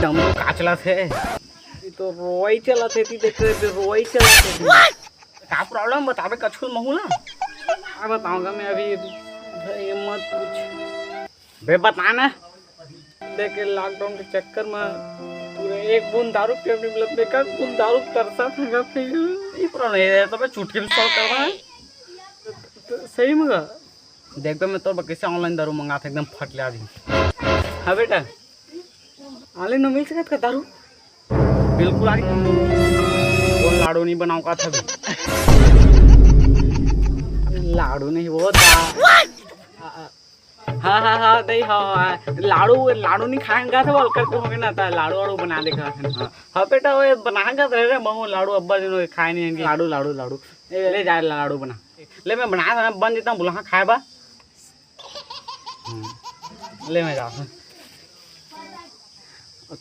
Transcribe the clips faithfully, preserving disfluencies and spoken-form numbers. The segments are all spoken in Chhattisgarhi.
डमरू काचला थे। ये तो रोई चला थे, ती देख, ये रोई चला थे। का problem बताबे कछु महू ला? का बताऊंगा मैं अभी, ये मत पूछ। बे बता ना। देख, lockdown के चक्कर में पूरा एक बूंद दारू पीने मिलत, देख, एक बूंद दारू तरसा था, फिर ये problem है, तो मैं चुटकी में solve करवा है। तो सही में का? देख बे, मैं तोर बर कैसे online दारू मंगात हँव, एकदम फट ले आ जी। हाँ बेटा, online में मिल सकत का दारू? बिल्कुल आ जी। वो लाडू नहीं बनाओ का था भी। लाडू नहीं, वो दा-, हाँ, हाँ, हाँ, नहीं, हाँ, हाँ, लाडू, लाडू नहीं खाएंगा तो बोल करके हो गया ना, ता लाडू वाडू बना दे का। हाँ, हाँ बेटा, वो बना के रहे रे, महू लाडू अब्बा दिन वो खाए नहीं हैं, लाडू, लाडू, लाडू। ए, ले जा लाडू बना। ले मैं बना देना, बन देता हूँ, बुला खाए बा। हम्म। ले मैं जाता हूँ।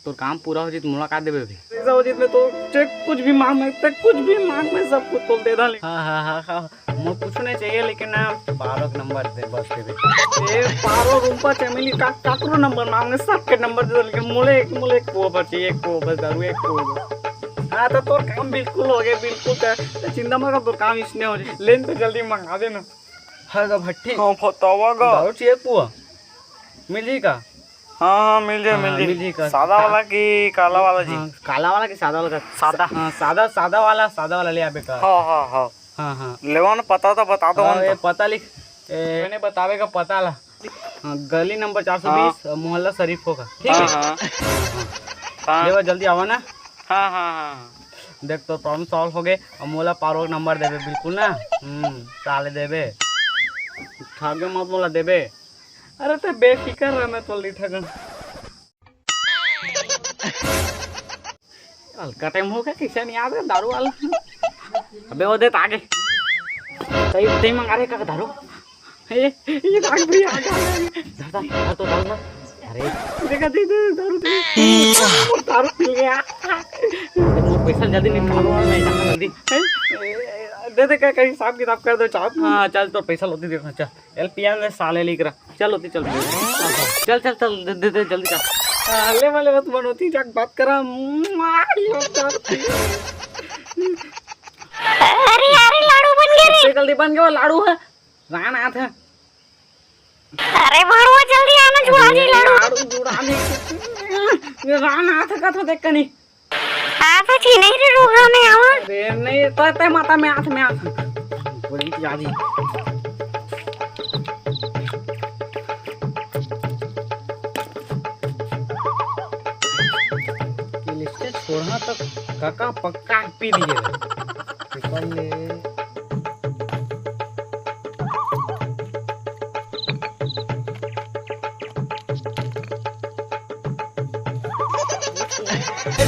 तोर काम पूरा हो जी तो मुलाकात देबे भी। पैसा हो जी तो मैं तो चेक कुछ भी मांग, मैं तें कुछ भी मांग, मैं सब कुछ तोल दे डाली। हाँ, हाँ, हाँ, हाँ। मोर कुछ नहीं चाहिए, लेकिन ना, पारो के नंबर दे, बस दे दे। ए, पारो, रूम्पा, चमेली, का, काकरो नंबर मांगे, सबके नंबर दे दो, लेकिन मोले एक, मोले एक कुआ पर चाहिए, एक कुआ बस दारू, एक कुआ बस। हाँ, तो तोर काम बिल्कुल हो गए, बिल्कुल। तो, तो चिंता मत कर, तोर काम इसने हो जाए। लेन तो जल्दी मंगा देना। हर का भट्टी। हाँ, फतावा का। दारू चाहिए कुआ? मिल जी का? हाँ, हाँ, मिल जाए, हाँ, मिल जाए। मिल जी का। सादा वाला कि काला वाला जी? हाँ, काला वाला कि सादा वाला का? सादा। हाँ, सादा, सादा वाला, सादा वाला ले आबे का। हाँ, हाँ, हाँ। हाँ, हाँ। लेवा ना, पता तो बता दो हाँ, ना ये तो। पता लिख। ए, मैंने बतावे का पता ला। हाँ, गली नंबर चार सौ बीस, हाँ। मोहल्ला शरीफ होगा। ठीक हाँ, है? हाँ। हाँ, हाँ। हाँ। लेवा, जल्दी आवा ना। हाँ, हाँ, हाँ, हाँ। देख, तो problem solve हो गए। अब मोला पारो के नंबर देबे, बिल्कुल ना। हम्म, साले देबे। ठागे मत मोला देबे। अरे, ते बेफिकर रह, मैं तो ली ठगन। हल्का टाइम हो गया, कैसे नहीं आ रहा दारू वाला? अबे, वो दे तो आगे। सही, सही मंगा रहे का दारू? ए, ये दारू भैया, आ गया, आ गया। दादा, यार तो दारू ना। अरे, देखा, दे, दे, दारू दे। दारू पी गया। मोर पैसा जल्दी निकालो, मैं जाना जल्दी। हैं? ए, दे दे, का, का हिसाब किताब कर दो, चाप। हाँ, चल, तो पैसा लोती देखो, चल। एल पिया ने साले लिख रहा। चल होती, चल। चल, चल, चल, दे, दे, दे, जल्दी चल। हाँ, ले वाले मत मन होती, जाके बात करा। मारी हो जाती। अरे, अरे, लाडू बन गए रे। जल्दी बन गए, वो लाडू है। रान आत है। अरे, भड़वा, जल्दी आना, जुड़ा अरे, जी लाडू। लाडू जुड़ा नहीं। ये रान आत है, कथा देख कनी। हाँ, तो छी नहीं रे, रोगा में आवा। अरे, नहीं, तो ते माता में हाथ में हाथ। बोली कि आजी। ये लिस्ट छोड़ना तो काका पक्का पी दिए। पकड़ ले।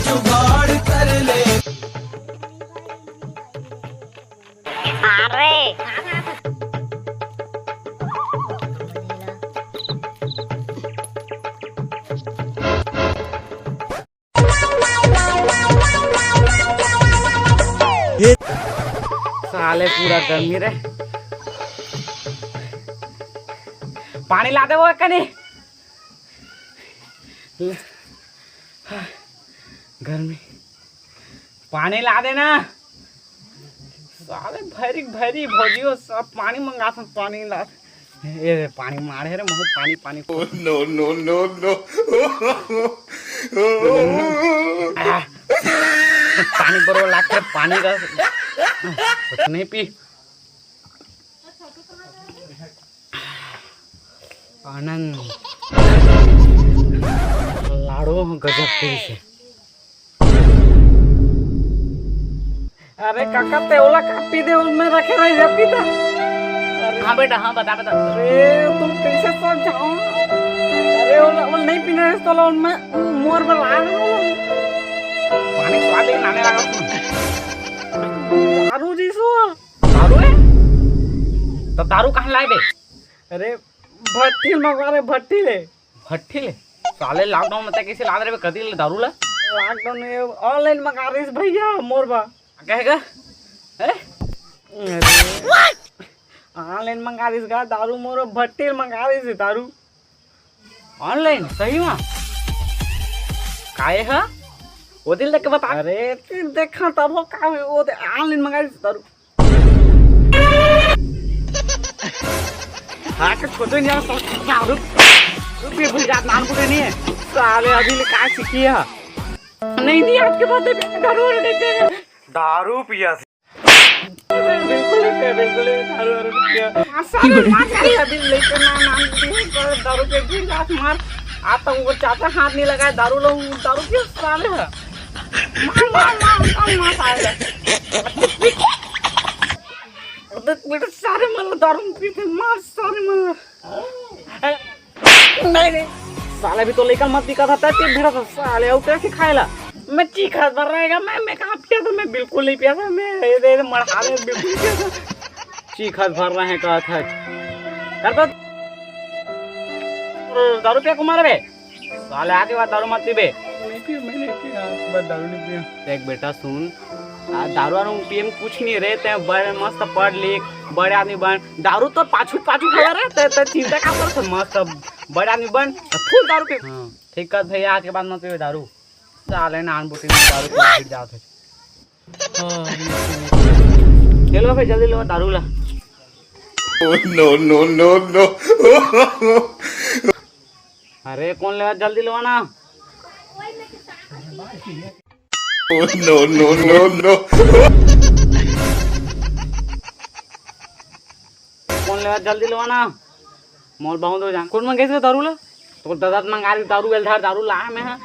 जुगाड़ कर ले। अरे। साले पूरा गर्मी रे। पानी ला दे वो कनी। गर्मी। पानी ला देना। साले भैरी भैरी भौजियो सब पानी मंगाथन, पानी ला। ए रे, पानी मारे रे, महू पानी, पानी। Oh, no, no, no, no। आह, पानी बरो लागथे, पानी का कुछ नहीं पी। आनंद। लाडू ह गजब पीस हे। अरे काका, ते ओला का पी दे, ओला मैं रखे रही जब पीता। अरे हाँ बेटा, हाँ, बता, बता। अरे तुम कैसे समझाओ? अरे ओला, ओला नहीं पीना है, तो ओला मैं मोर बला। पानी स्वाद लेके आने लगा। दारू जी सो। दारू है? तो दारू कहाँ लाए बे? अरे भट्टी मंगवा रहे, भट्टी ले। भट्टी ले? साले lockdown में तै कैसे लाद रहे बे, कदी ले दारू ला? Lockdown में online मंगा रहे भैया मोर बा। कहेगा? हैं? अरे। Online मंगा रहे का दारू, मोर भट्टी ले मंगा रहे दारू। Online? सही में? काहे ह? वो दिल देख के बता। अरे, तू देखा तब हो का हुई, वो दे online मंगाई दारू। हाँ, के छोटे नहीं यार, दारू, दारू पी भूल जात, नाम को नहीं है। साले अभी ले का सीखी है? नहीं, नहीं, आज के बाद दारू और नहीं पिएगा। दारू पिया बिल्कुल नहीं पिया, बिल्कुल नहीं, दारू वारू नहीं पिया। हाँ, सारे मार, सारे अभी लेके ना नाम दिए, पर दारू पे भी लात मार। आज तक वो चाचा हाथ नहीं लगाए, दारू लो, दारू पिया साले है। मार, मार, मार, मार, मार, साले। अबे बेटा, सारे मन दारू पीते, मार सारे मन। नहीं, नहीं। साला भी तो लेकर मत दिखा था, तब भिड़ा था साले, और कैसे खाएला? मैं चीखत भर रहेगा, मैं, मैं कहाँ पिया था, मैं बिल्कुल नहीं पिया था, मैं ये दे, दे मरहा ले, बिल्कुल नहीं पिया था। चीखत भर रहे हैं, कहा था। कर तो दारू पिया कुमार बे, साले आके बाद दारू मत पीबे। नहीं पिया, मैं नहीं पिया, आज के बाद दारू नहीं पिया। देख बेटा सुन, आ, दारू वारू पिए में कुछ नहीं रे, ते बड़े मस्त पढ़ लिख, बड़े आदमी बन। दारू तो पाछू पाछू खड़ा रहे, ते, ते चिंता का करत, मस्त बड़े आदमी बन, फुल दारू पी। हाँ, ठीक कहत भैया, आज के बाद मत पीबे दारू। साले नान बुटी में दारू पी गिर जात है। हाँ, चलो भाई जल्दी लो दारू ला। Oh, no, no, no, no। अरे कौन लेवा, जल्दी लेवा ना। Oh, no, no, no, no। कौन लेवा, जल्दी लेवा ना। मोर बहुत हो जान। कौन मंगे से दारू ला? तो दादा मंगा ली दारू, एलधार दारू ला मैं, हाँ।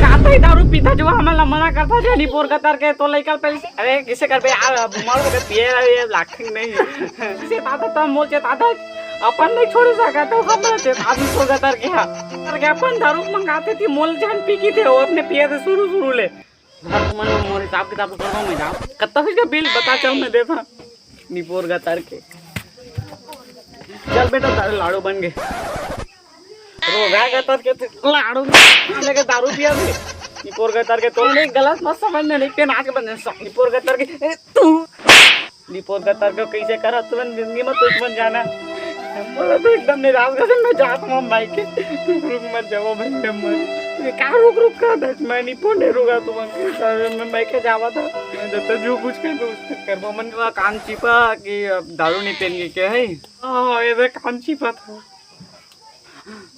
काते दारू पीता जो हमन ला मना करता जे निपोर गतर के तो लइका पहले से, अरे किसे करबे यार, अब मर के पिए रहे ये लाख नहीं। से ताता तो मोल चेताता अपन नहीं छोड़ सका तो हम चेता निपोर गतर के हा। करके अपन दारू मंगाते थी मोल जान पी की थे वो अपने पिए थे शुरू शुरू ले। तुमन मोर हिसाब किताब करवा मैं जाओ। कत्ता फिर का बिल बता चल मैं देता। निपोर गतर के। चल बेटा तारे लाड़ू बन गए। रोगा गतर के तू लाड़ू लेके दारू पिया भी। निपोर गतर के तो नहीं गलत मत समझ में नहीं के नाच के बने सब निपोर गतर के। ए, तू निपोर गतर के कैसे करा तुमन जिंदगी में दुश्मन जाना। बोला तो एकदम निराश कर मैं जात हूँ भाई के। रुक मत जाओ भाई हम। ये का रुक रुक कर दस मैं निपोर नहीं रुका तुमन के साथ मैं, मैं के जावा था। मैं जब तक जो कुछ कर दो उसके कर वो मन का कान चिपा कि अब दारू नहीं पहन के क्या है? हाँ, ये देख कान चिपा था।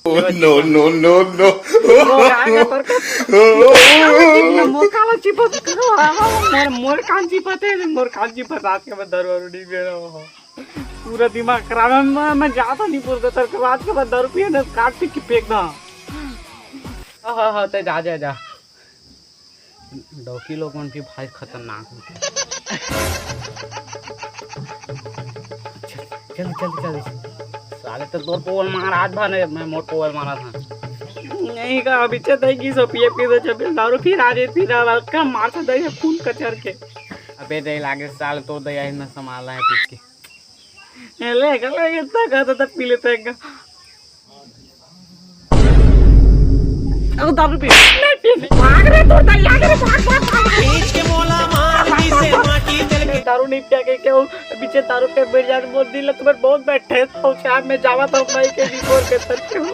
Oh, no, no, no, no। वो गाय का तरकत। मोर काला चिपत। मोर, मोर कान चिपत है, मोर कान चिपत। आज के बाद दारू वारू नहीं पी रहा हूँ। पूरा दिमाग खराब है। मैं, मैं जाता नहीं बोलता तेरे को। आज के बाद दारू पिए ना, काट पी के फेंक दा। हाँ, हाँ, हाँ, ते जा, जा, जा। डौकी लोग मन भी भाई खतरनाक होथे। चल, चल, चल, चल। साले तो तोर पोल मार आज भर मैं मोर पोल मारा था। नहीं का अभी चेत है कि सो पिए पी दे जब दारू फिर आ जाए फिर आ का मार से दे खून कचर के। अबे दे लागे साल तो दया ही ना संभाला है पीट के। ए, ले, ले, इतना कहता था, पी लेते हैं। अब दारू पी। नहीं पी, भाग रे, तोर दाई, आगे रे, भाग, भाग, भाग। बीच के मोला मार दी से माटी दिल के। दारू नहीं पिया के क्या हो? पीछे दारू पे बैठ जाते, बोल दिल तुम्हें बहुत बैठे, तो शाम में जावा था, भाई के जी बोल के तर के हो।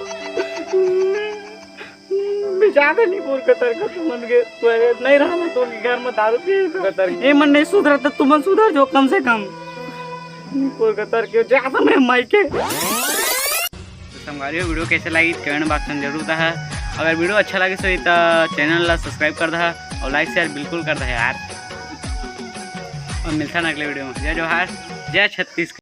मैं जादा नहीं बोल के तर के तुमन के, नहीं रहना तो घर में दारू पिए तो। ए मन नहीं सुधरा तो तुमन सुधर जो कम से कम। नहीं बोल के तर के जादा मैं माई के। तो संगवारी हो, video कैसे लगी comment box में जरूर बताहा। अगर video अच्छा लगे सो तो channel ला subscribe कर दहा और like share बिल्कुल कर दहा यार। और मिलता ना अगले video में। जय जोहार, जय छत्तीसगढ़।